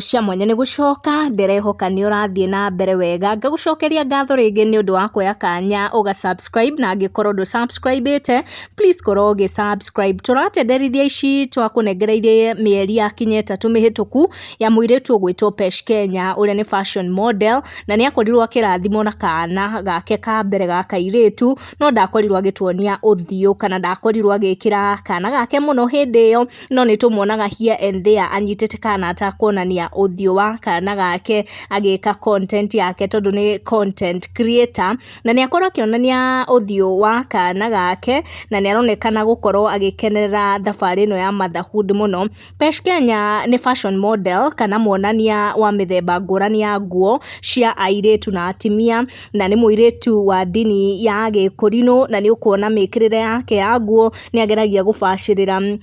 Cia mwanya nĩ gũcoka ndĩrehoka nĩ ũrathiĩ na mbere wega. Ngagũcokeria ngatho rĩngĩ nĩ ũndũ wa kuoya kanya ũga subscribe, na angĩkorwo ndũ subscribe ĩte, please korwo ũgĩ subscribe. Tũratenderithia ici twakũnengereirie mĩeri ya kinya 3 mĩhĩtũku ya mũirĩtu ũgwĩtwo Pesh Kenya, ũrĩa nĩ fashion model, na nĩ akorirwo akĩrathimwo na kana gake ka mbere ga kairĩtu, no ndakorirwo agĩtuonia ũthiũ kana ndakorirwo agĩkĩra kana gake mũno hĩndĩ ĩyo, no nĩ tũmuonaga here and there anyitĩte kana atakuonania ũthiũ wa kana gake agĩka content yake, tondũ nĩ content creator, na nĩ akorwo akĩonania ũthiũ wa kana gake, na nĩ aronekana gũkorwo agĩkenerera thabarĩ ĩno ya motherhood mũno. Pesh Kenya nĩ fashion model kana muonania wa mĩthemba ngũrani ya nguo cia airĩtu na atimia, na nĩ mũirĩtu wa ndini ya Gĩkũrinũ, na nĩ ũkuona mĩkĩrĩre yake ya nguo nĩ ageragia gũbacĩrĩra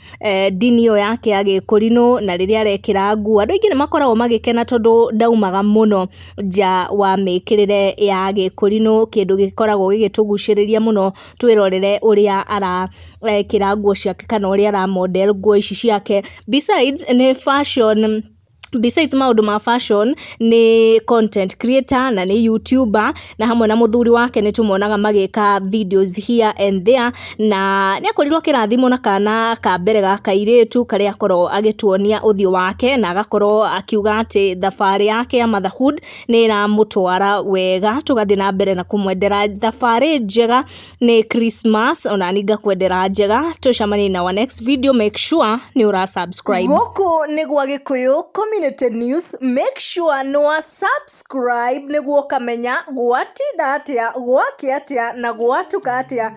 ndini ĩyo yake ya Gĩkũrinũ, na rĩrĩa arekĩra nguo andũ aingĩ nĩ makoragwo magĩkena, tondũ ndaumaga mũno nja wa mĩkĩrĩre ya Gĩkũrinũ, kĩndũ gĩkoragwo gĩgĩtũgucĩrĩria mũno twĩrorere ũrĩa arekĩra nguo ciake kana ũrĩa ara model nguo ici ciake. Besides nĩ fashion, besides maũndũ ma fashion, nĩ content creator na nĩ YouTuber, na hamwe na mũthuri wake nĩ tũmonaga magĩka videos here and there, na nĩ akorirwo akĩrathimwo na kana ka mbere ga kairĩtu, karĩa akorwo agĩtuonia ũthiũ wake na agakorwo akiuga atĩ thabarĩ yake ya motherhood nĩ ĩramũtwara wega. Tũgathiĩ na mbere na kũmwendera thabarĩ njega. Nĩ Christmas, ona ni ngakwendera njega. Tũcemanie na our next video. Make sure nĩ ũra subscribe. Gũkũ nĩ gwa Gĩkũyũ Community News. Make sure nĩ wa subscribe nĩguo ũkamenya gwatinda atĩa, gwakĩa atĩa na gwatuka atĩa.